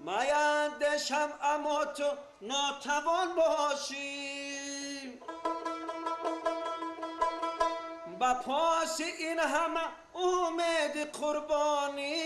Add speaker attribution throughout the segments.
Speaker 1: میندشم اما تو ناتوان باشی با پاس این همه امید قربانی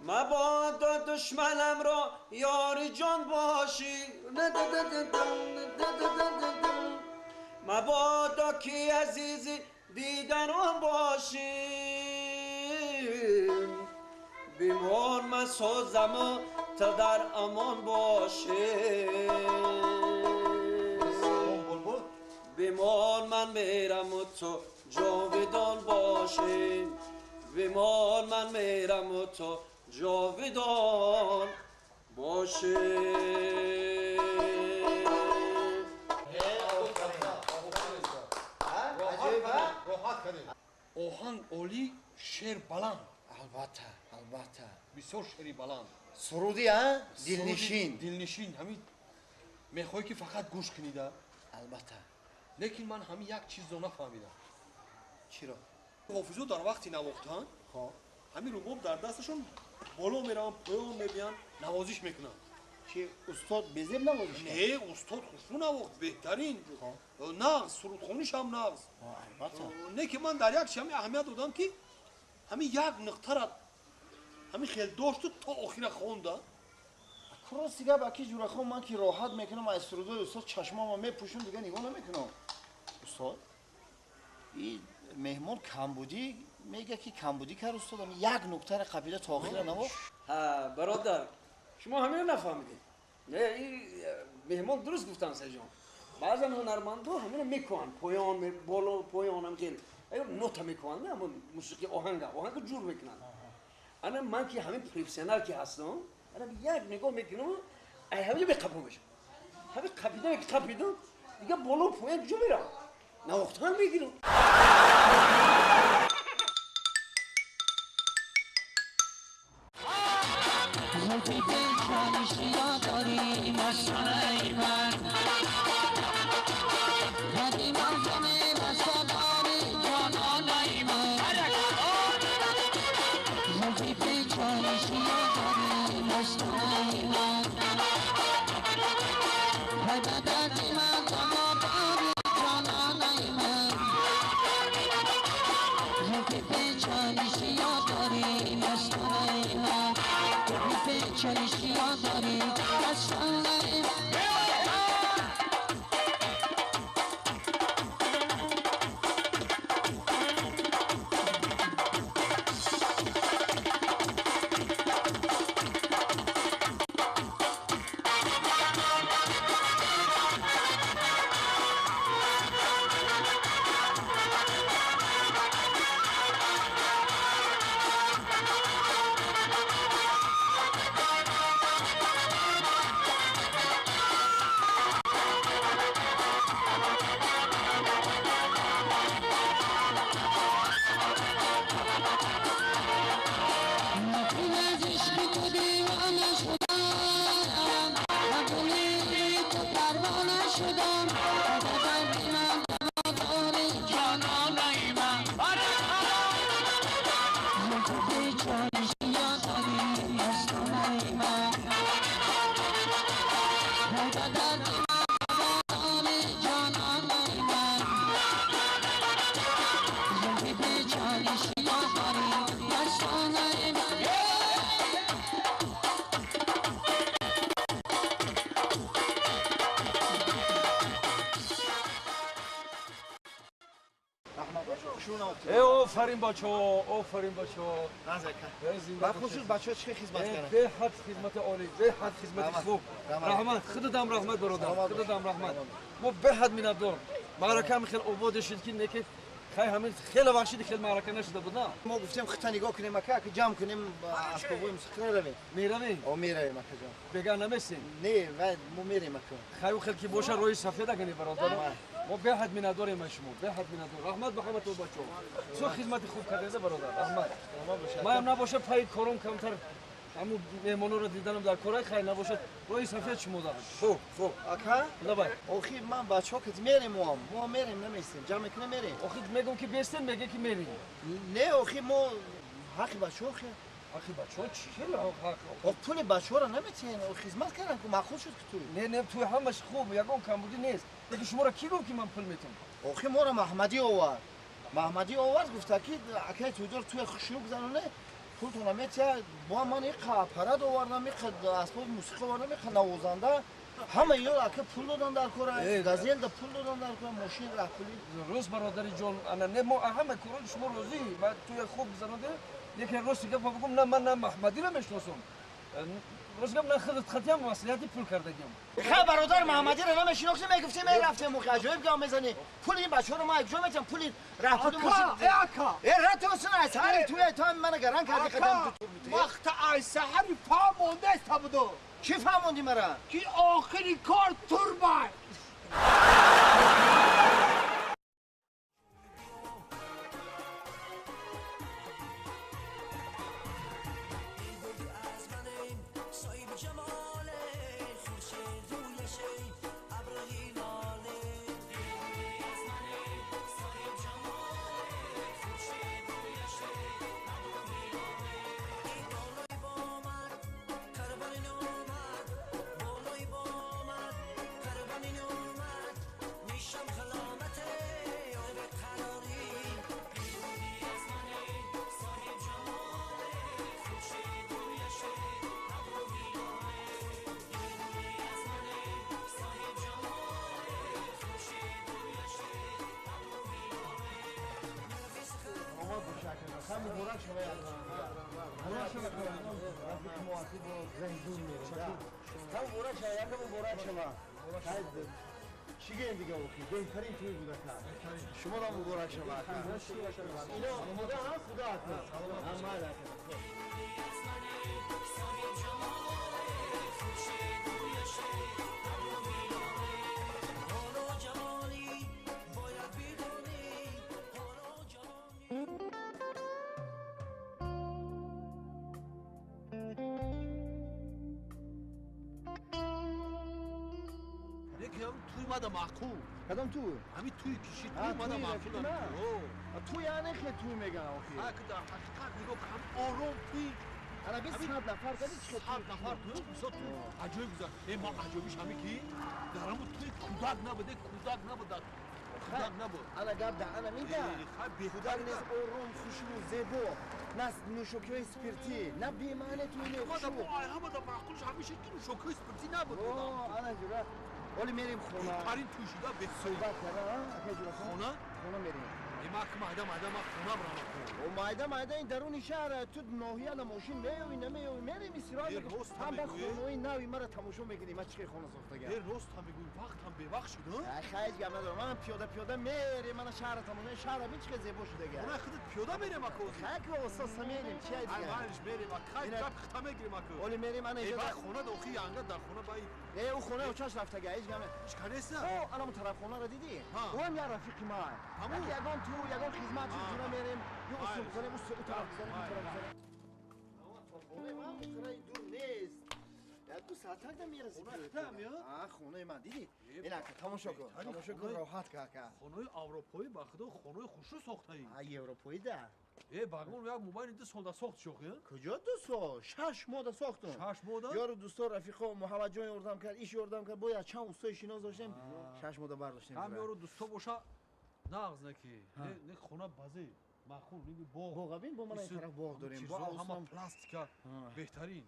Speaker 1: مبادا دشمنم را یار جان باشی مبادا که عزیزی دیدنان باشی بیمان من سازم و تا در امان باشی بیمان من میرم و تو جاودان باشی بیمان من میرم و تو جاودان باشی.
Speaker 2: Оҳанг олӣ, шеър баланд.
Speaker 3: Албатта, албатта.
Speaker 2: Бисёр шеъри баланд.
Speaker 3: Суруди, а? Дилнишин.
Speaker 2: Дилнишин. Ҳамин мехоҳӣ ки фақат гӯш кунида.
Speaker 3: Албатта.
Speaker 2: Лекин ман ҳамин як чизро нафаҳмидам.
Speaker 3: Чиро?
Speaker 2: Ҳофизо дар вақти навохтан ҳамин рубоб дар дасташон боло мераванд, поён мебиёнд, навозиш мекунанд.
Speaker 3: Чи устод безеб навозиш кард?
Speaker 2: Не, устод хушрӯ навохт, беҳтарин. Нағз, сурудхонишам нағз.
Speaker 3: Албатта.
Speaker 2: Не ки ман дар як чи ҳамин аҳамият додам ки ҳамин як нуқтара ҳамин хел дошту то охира хонда.
Speaker 3: Рости гап, аки Ҷурахон, ман ки роҳат мекунам аз сурудои устод, чашмома мепӯшам, дига нигоҳ намекунам. Устод, и меҳмон камбудӣ мега ки камбудӣ кард устод, ҳамин як нуқтара қапида то охира навохт.
Speaker 1: Ҳа, бародар, шумо ҳаминро нафаҳмидед. Не, ин меҳмон дуруст гуфтан, Сайҷон. Баъзан ҳунармандо ҳаминро мекӯҳанд, поён, боло, поён, ҳам хел нота мекӯҳанд, ҳамон мусиқи оҳанга, оҳанга ҷур мекунанд. Ана ман ки ҳамин профессионал ки ҳастам, ана як нигоҳ мекунам, ай ҳаминҷо меқапам мешавам. Ҳамин қапида ки қапидам, дига боло поён ҷо меравам. Навохтан мегирам.
Speaker 4: Офарин бачаҳо, офарин бачаҳо.
Speaker 3: Бахусус бачаҳо чӣ хизмат карданд?
Speaker 4: Беҳад хизмати олӣ, беҳад хизмати хуб. Раҳмат, худатам раҳмат бародар, худатам раҳмат. Мо беҳад миннатдор. Маърака ҳам хеле обод шуд ки неки хай ҳамин хеле вақт шуд хеле маърака нашуда буд, на?
Speaker 3: Мо гуфтем хита нигоҳ кунем ака, ака ҷамъ кунем асбобҳои мусиқӣ меравем.
Speaker 4: Меравем?
Speaker 3: О, меравем ака ҷон.
Speaker 4: Бега намесем?
Speaker 3: Не, вай мо мерем ака.
Speaker 4: Хай хел ки боша роҳи сафед агани бародар. Мо беҳад миннатдорем аз шумо, беҳад миннатдор. Раҳмат ба ҳаматон бачаҳо. Бисёр хизмати хуб кардед бародар, раҳмат. Маям набошад пайи кором камтар ҳамун меҳмонҳоро диданам дар корай, хай набошад роҳи сафед шумо дорад.
Speaker 3: Хуб, хуб. Ака?
Speaker 4: Давай.
Speaker 3: Охир ман бачаҳо ки мерем моам, мо мерем наместем, ҷамъ мекунем мерем.
Speaker 4: Охир мегӯм ки бестем, меге ки мерем.
Speaker 3: Не, охир мо ҳаққи бачаҳо хе.
Speaker 4: Ҳаққи бачаҳо чӣ хеле ҳақ?
Speaker 3: Пули бачаҳоро наметиҳен, хизмат кардан ку маъқул шуд ки ту.
Speaker 4: Не, не, туй ҳамаш хуб, ягон камбудӣ нест. Лекин шуморо кӣ гуфт ки ман пул метиҳам?
Speaker 3: Охи моро Маҳмадӣ овард. Маҳмадӣ овард, гуфта ки акай туйдор туя хушрӯ гузароне, пултона метиҳад. Бо ман иқа аппарат овардам, иқа асбоби мусиқӣ овардам, иқа навозанда. Ҳама иё ака пул додан дар кора, газелда пул додан дар кора, мошин раҳпулӣ.
Speaker 4: Рост бародари ҷон, ана не, мо ҳама корони шумо розӣ, ва туя хуб гузаронде. Лекин рости гапа бигӯм, на ман на Маҳмадиро мешиносам. Рости гап, на худат хатиам маслиҳати пул кардагиам.
Speaker 3: Хай бародар, Маҳмадиро намешинохтем, мегуфтем мерафтем, охи аҷоиб гап мезанӣ. Пули ин бачаҳоро ман якҷо метиҳам, пули раҳпули мошин.
Speaker 5: Э ака!
Speaker 3: Э ратосун ай саҳари туя ту ҳам мана гаран кардӣ қадам ту.
Speaker 5: Вақта ай саҳари фаҳмондаста буду.
Speaker 3: Чӣ фаҳмондӣ мара?
Speaker 5: Ки охири кор турбай.
Speaker 3: مبارک شما. مبارک شما. رفیق موافق با زنجون میره. مبارک شما. یک مبارک شما. چی گیم دیگه اوکی. بهترین توی بوده که. شما را مبارک شما. اینا خدا هم خدا هم هم
Speaker 2: ماده معقول
Speaker 3: کدام تو
Speaker 2: همین توی کشید توی ماده معقول
Speaker 3: تو یعنی خیلی توی میگن آخی
Speaker 2: که در حقیقت نگاه که هم آروم توی
Speaker 3: الان 20 نفر کردی چه
Speaker 2: 100 نفر توی بسیار توی عجایب گذشت. ای ما عجایبش همین که در همون توی کودک نبوده کودک نبود کودک نبود
Speaker 3: انا گپ ده انا میگم کودک نیست آروم خوشرو زیبا نه نوشوکی‌های سپرتی نه بی‌معنی توی نه خوشرو
Speaker 2: همه در معقولش همیشه که نوشوکی‌های سپرتی نبود
Speaker 3: انا جورا ولی میریم خونه
Speaker 2: بهترین توی شده به
Speaker 3: صحبت کردن
Speaker 2: خونه
Speaker 3: خونه میریم
Speaker 2: ای ما که مایده مایده ما خونه برام
Speaker 3: و مایده مایده این درون شهر تو ناحیه ماشین میوی نمیوی میریم استراحت هم با خونه نوی مرا تماشا میکنی من چه خونه ساختگم
Speaker 2: یه راست هم میگوی وقت هم به وقت شد
Speaker 3: خیلی گم ندارم من پیاده پیاده میریم من شهر تماشا شهر ببین چه زیبا شده دیگه
Speaker 2: خونه خودت پیاده میریم اکو
Speaker 3: خیلی اساس میریم چی دیگه
Speaker 2: ای میریم خیلی گپ ختم میگیریم اکو
Speaker 3: ولی میریم من
Speaker 2: اجازه خونه داخلی انگار در خونه بای
Speaker 3: نه او خونه اوچاش رفته گه هیچ گم
Speaker 2: هیچ کس نه
Speaker 3: او الان طرف خونه رو دیدی او هم یه رفیق ما همون یگان تو یگان خدمت تو جورا میریم یه اصول بزنیم اون طرف بزنیم اون طرف بزنیم خونه من خونه دور نیست یک دو ساعت هم میرسی خونه خونه من دیدی این اکا تماشا کن تماشا کن راحت که اکا
Speaker 2: خونه اروپایی با خدا خونه خوشو ساخته ای
Speaker 3: اروپایی ده
Speaker 2: ای باغمون یک موبایل 2 سال دا ساخت شوخی
Speaker 3: کجا 2 سال 6 ماه دا ساختم
Speaker 2: 6 ماه دا
Speaker 3: یارو دوستا رفیقا محمد جان یاردم کرد ایش یاردم کرد باید چند اوستای شناس داشتیم 6 ماه دا برداشتیم
Speaker 2: هم یارو دوستا باشه نغز نکی نه خونه بازی معقول نگی باغ
Speaker 3: باغ ببین با من این طرف باغ داریم
Speaker 2: با همه پلاستیکا بهترین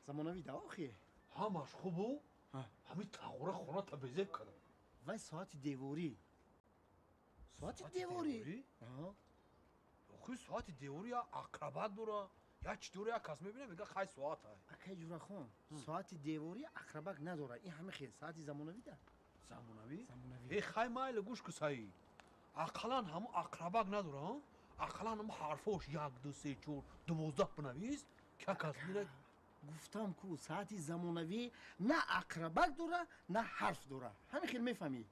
Speaker 3: زمانوی دا آخی
Speaker 2: همش خوبو همین تغوره خونه تا بزیب کردم
Speaker 3: و ساعت دیواری ساعت دیواری
Speaker 2: آخه ساعت دیواری یا عقربک داره یا چی داره یا کس میبینه میگه خی ساعت های
Speaker 3: اکی جورا خون ساعت دیواری عقربک نداره این همه خیلی ساعت زمانوی ده
Speaker 2: زمانوی ای خی مایل گوش کسایی اقلا همون عقربک نداره اقلا هم حرفاش 1 2 3 4 12 بنویس که کس میره
Speaker 3: گفتم کو ساعت زمانوی نه عقربک داره نه حرف داره همین خیلی میفهمی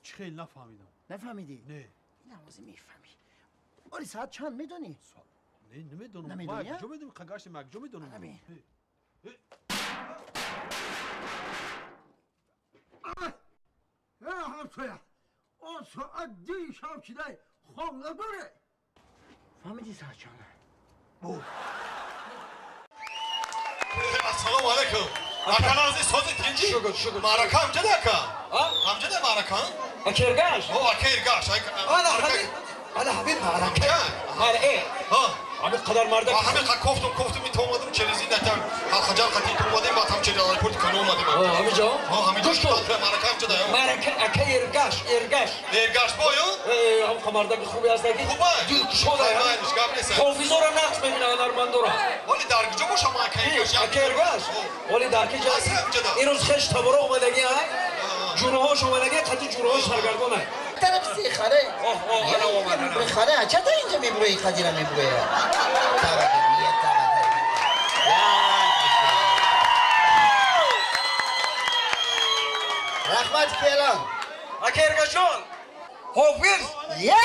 Speaker 2: چی خیلی نفهمیدم نفهمیدی نه
Speaker 3: نه میفهمی آره ساعت چند میدونی؟
Speaker 2: نه نمیدونم ما کجا میدونم قگاشت ما کجا میدونم
Speaker 3: همین
Speaker 5: همسایه آن ساعت دی شب شده خواب نداره
Speaker 3: فهمیدی ساعت چنده؟
Speaker 2: بود
Speaker 6: Ассалому алайкум. Ака сози тинҷи?
Speaker 4: Шукр, шукр.
Speaker 6: Маърака ҳамҷада, ака?
Speaker 4: А?
Speaker 6: Ҳамҷада маърака?
Speaker 4: Ака Эргаш?
Speaker 6: О, ака Эргаш.
Speaker 4: Ана ҳамин, ана ҳамин маърака. Мара э.
Speaker 6: Ҳа.
Speaker 4: Ҳамин қадар марда.
Speaker 6: Ҳамин қа кофтум, кофтум, ито омадам, челези дата ҳалқаҷал қати ито омадем, баъд ҳам через аэропорти кано омадем.
Speaker 4: Ҳамин ҷо?
Speaker 6: Ҳа, ҳамин ҷо.
Speaker 4: Гӯш кун.
Speaker 6: Маърака ҳамҷада.
Speaker 4: Маърака ака Эргаш, Эргаш.
Speaker 6: Эргаш бой,
Speaker 4: Э, ҳам қамардаги хубе ҳастаги.
Speaker 6: Хубай.
Speaker 4: Дилкушода.
Speaker 6: Майлиш, гап нест.
Speaker 4: Ҳофизора нақш мебина, ҳунармандора.
Speaker 6: Вале дар куҷо бошам, ака Эргаш?
Speaker 4: Ака Эргаш? Вале дар ки ҷо?
Speaker 6: Аст ҳамҷада.
Speaker 4: Ирӯз хеш таборо омадаги, ай? Ҷураҳош омадаги, қати ҷураҳош саргардонай.
Speaker 3: Тараф сехаре.
Speaker 4: Оҳ, оҳ, ана омад. ана.
Speaker 3: Харе, чата инҷа мебурои, қадира мебуроя. Таваккал, я таваккал. Раҳмат келон.
Speaker 4: Ака Эргашҷон, ҳофиз.
Speaker 3: Я?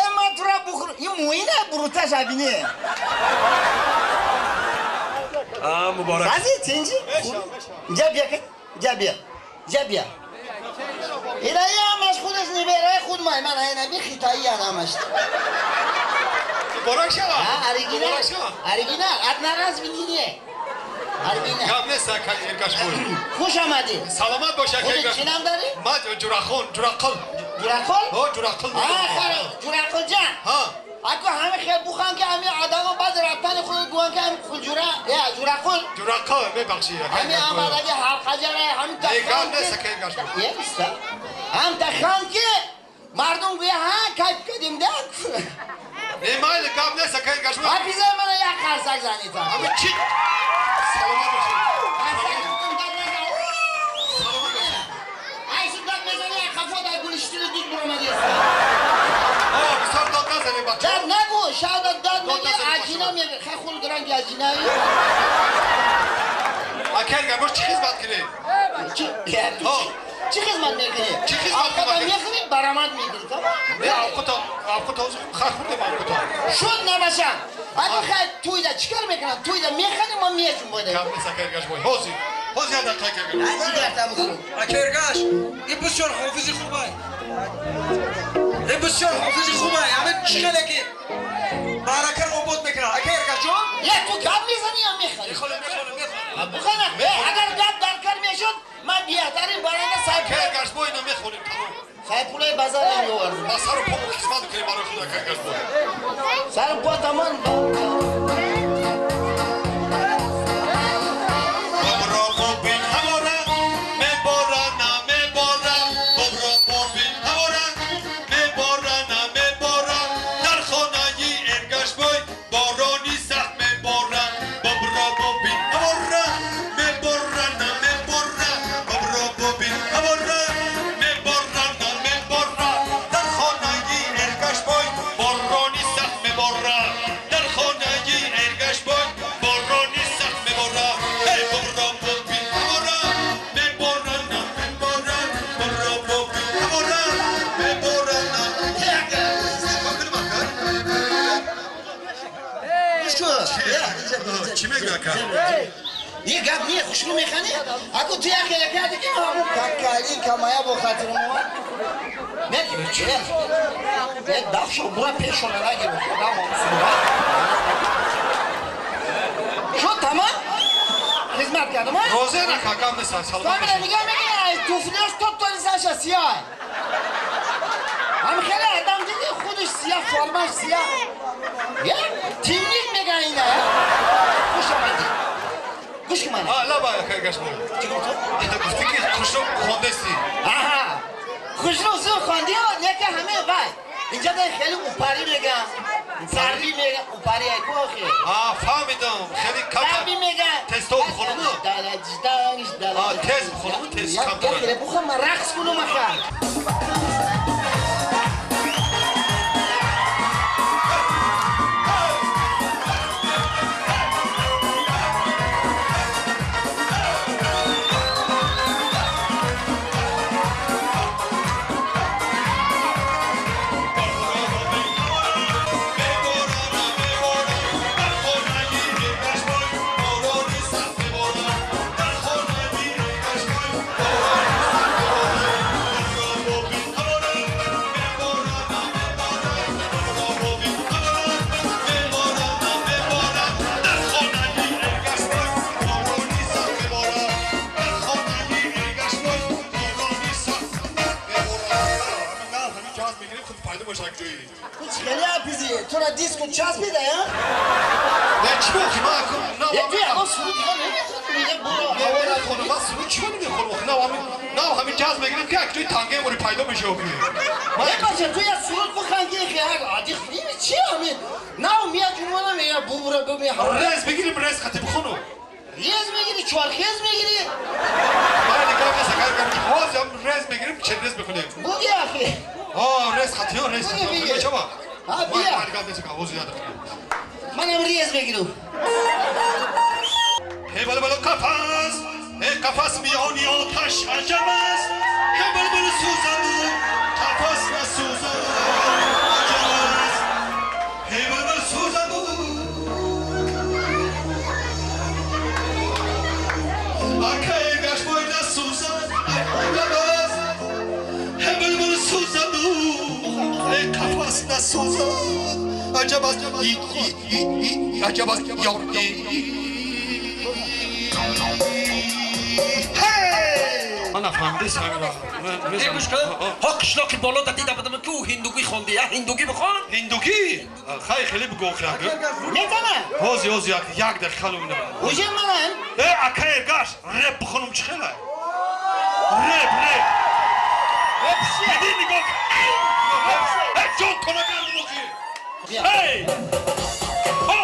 Speaker 3: Я ман тура бухур, ин муина буруташ абине.
Speaker 4: А, муборак.
Speaker 3: Сази тинҷи? Инҷа бия, инҷа бия. Инҷа бия. Ина ҳамаш худаш нибераи худ май, ман ина би хитоиян ҳамаш.
Speaker 6: Муборак шава.
Speaker 3: Оригинал.
Speaker 6: Муборак шава.
Speaker 3: Оригинал, одноразовый не. Оригинал.
Speaker 6: Гап нест, ака Эргаш бой.
Speaker 3: Хуш омадӣ.
Speaker 6: Саломат бош, ака
Speaker 3: Худат
Speaker 6: Эргаш.
Speaker 3: чӣ ном дорӣ?
Speaker 6: Ман Ҷурахон, Ҷурақул.
Speaker 3: Ҷурақул?
Speaker 6: Ҳо, Ҷурақул.
Speaker 3: Ахар, Ҷурақул ҷан.
Speaker 6: Ҳа.
Speaker 3: Ако ҳаме хел бухан ки ҳами одамо баъд рафтани худ гӯян ки ҳами хулҷура, я Ҷурақул.
Speaker 6: Ҷурақул, мебахшӣ, ака.
Speaker 3: Ҳами омадаги ҳалқаҷара, ҳами
Speaker 6: Э, гап нест, ака Эргаш бой.
Speaker 3: Еста. Ҳам тахан ки мардум гӯя ҳа кайф кардем да.
Speaker 6: Не, майли, гап нест, ака Эргаш бой.
Speaker 3: Ҳафиза мана як қарсак занед.
Speaker 6: Ҳами чи? Саломат бош.
Speaker 3: Қарсак гуфтам, дад назан.
Speaker 6: Саломат бош.
Speaker 3: Айси дад мезани, қафо дар гулиштини дуд буромадеста.
Speaker 6: О, бисёр дод назанем, бача.
Speaker 3: Дад нагу, шавда дад
Speaker 6: Дод
Speaker 3: меги
Speaker 6: назанем,
Speaker 3: аҷина
Speaker 6: бача.
Speaker 3: меги. Хай худ ранги аҷинаи.
Speaker 6: Ака Эргаш, бош чӣ хизмат кунем?
Speaker 3: Чи? Я, ту
Speaker 6: Ҳо.
Speaker 3: чӣ хизмат мекунӣ?
Speaker 6: Чӣ хизмат
Speaker 3: Авқата
Speaker 6: мекунӣ?
Speaker 3: мехӯрӣ, баромад мекунӣ, тамом?
Speaker 6: Не, авқута, авқута хай хӯрдем авқута.
Speaker 3: Шуд набаша. Ако хай туйда чӣ кор мекунам? Туйда мехӯрем, ма мешум бода.
Speaker 6: Гап нест, ака Эргаш бой. Ҳозир. Ҳозир як дақиқа, ака Эргаш.
Speaker 3: Ҷигарта бихӯрам.
Speaker 4: Ака Эргаш, ин бисёр ҳофизи хубай. Ин бисёр ҳофизи хубай. Ҳамин чӣ хеле ки маъракаро обод мекунад. Ака Эргашҷон?
Speaker 3: Я, ту гап мезанӣ ё мехӯрӣ?
Speaker 4: Мехонем, мехонем, мехонем.
Speaker 3: Бухана, агар гап дар кор мешуд, ман беҳтарин баранда
Speaker 6: Ака
Speaker 3: сайпул
Speaker 6: Эргаш бой, ина мехонем, тамом.
Speaker 3: сайпулаи базар меовардам.
Speaker 6: Ба сару по хизмат мекунем барои худ, ака Эргаш бой.
Speaker 3: Сару по тамон.
Speaker 6: Бобро бобин ҳавора мебора, намебора. Бобро бобин ҳавора мебора, намебора. Дар хонаи Эргаш бой борони сахт мебора. Бобро бобин ҳавора мебора, намебора. Бобро бобин ҳавора мебора, намебора. Дар хонаи Эргаш бой борони сахт мебора. Дар хонаи Эргаш бой борони сахт мебора. Эй, бобро бобин ҳавора мебора, намебора. Бобро бобин ҳавора мебора, намебора.
Speaker 3: Гӯш кун. Я, инҷа бия, инҷа.
Speaker 6: Чӣ мегӯ, ака?
Speaker 3: Не, гап не, хушрӯ механӣ? Ако ту як хеле карди ки ҳамун какалин камая бо хатирам омад. Не, чи? Не, дафшо бура пешона нагир, худам сура. Шуд тамом? Хизмат кардам, а?
Speaker 6: Розия, ака, гап нест, саломат.
Speaker 3: Фамила нигоҳ мекунӣ, ай туфлиаш то толи сарша сиёҳ. Ҳам хеле адам диди худаш сиёҳ, формаш сиёҳ. Я, тимник меган ина. Хуш омадӣ. Гӯш кун мана.
Speaker 6: А, лаба, ака Эргаш бой.
Speaker 3: Чӣ гуфтӣ?
Speaker 6: Гуфтӣ ки хушрӯ хондасӣ.
Speaker 3: Аҳа. Хушрӯ зуд хондӣ, неки ҳаме вай. Инҷа дай хеле упарӣ меган. Зарбӣ меган, упарӣ ай ку охи.
Speaker 6: А, фаҳмидам, хеле
Speaker 3: Зарбӣ
Speaker 6: кам.
Speaker 3: меган.
Speaker 6: Тезто бихонам?
Speaker 3: Далаҷданг, далаҷ.
Speaker 6: А, тез бихонам, тез камтар.
Speaker 3: Я хеле бухан, ман рақс кунам аха.
Speaker 6: Дар хонаи Эргаш бой борони сахт мебора.
Speaker 3: а?
Speaker 6: Не, чӣ бохи, ман на
Speaker 3: Е, ту ягон суруд дига намехонӣ, мега буро.
Speaker 6: Намехонам, ман суруд чӣ намехонам? На ҳамин, на ҳамин ҷаз мегирем ки як ҷои тангаи мори пайдо мешава охи.
Speaker 3: Е, бача, ту як суруд бихан ки як ади хими чи ҳамин? Нав мия ҷунвона мега бубура бу ме.
Speaker 6: Рез бигирим, рез хати бихону.
Speaker 3: Рез мегири, чорхез мегири?
Speaker 6: Ман нигоҳ нест, агар ҳозир ҳам рез мегирим, чен рез мехонем.
Speaker 3: Буги ахи.
Speaker 6: Ҳа, рез хати, рез хати.
Speaker 3: Буги, буги.
Speaker 6: Чаба?
Speaker 3: Ҳа, бия.
Speaker 6: Ман нигоҳ нест, ҳозир як дақиқа.
Speaker 3: Манам рез мегирам.
Speaker 6: Эй бала қафас, эй қафас миёни оташ аҷаб аст. Эй бала сӯзаду қафас насӯзад аҷаб аст. Эй бала сӯзаду акай гашбой насӯзад аҷаб аст. Эй бала сӯзаду эй қафас насӯзад аҷаб аст. Аҷаб аст ёр. Ман нафаҳмидесам.
Speaker 7: Э, гӯш кун, ҳо қишлоқи боло да дида будам ки ӯ ҳиндугӣ хонди, я ҳиндугӣ бихон.
Speaker 6: Ҳиндугӣ? Хай, хеле бигӯ охи.
Speaker 3: Метана?
Speaker 6: Ҳозир, ҳозир, як дақиқа лумина.
Speaker 3: Уже манам.
Speaker 6: Э, ака Эргаш, реп бихонум чӣ хелай? Реп, реп. Диди нигоҳ. Э, ҷон тона кардум охи. Эй! Ҳо!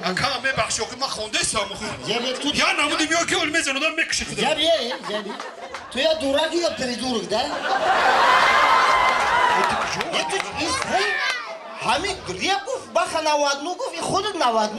Speaker 6: Ака, мебахши охи, ман хондесам охи. Я намуди миё ки оли мезанодам мекуши худам.
Speaker 3: Я бия, я бия. Ту я дурак ё придурок, да? Е, ту ҳамин реп гуфт, баха 99 гуфт, и худат 99.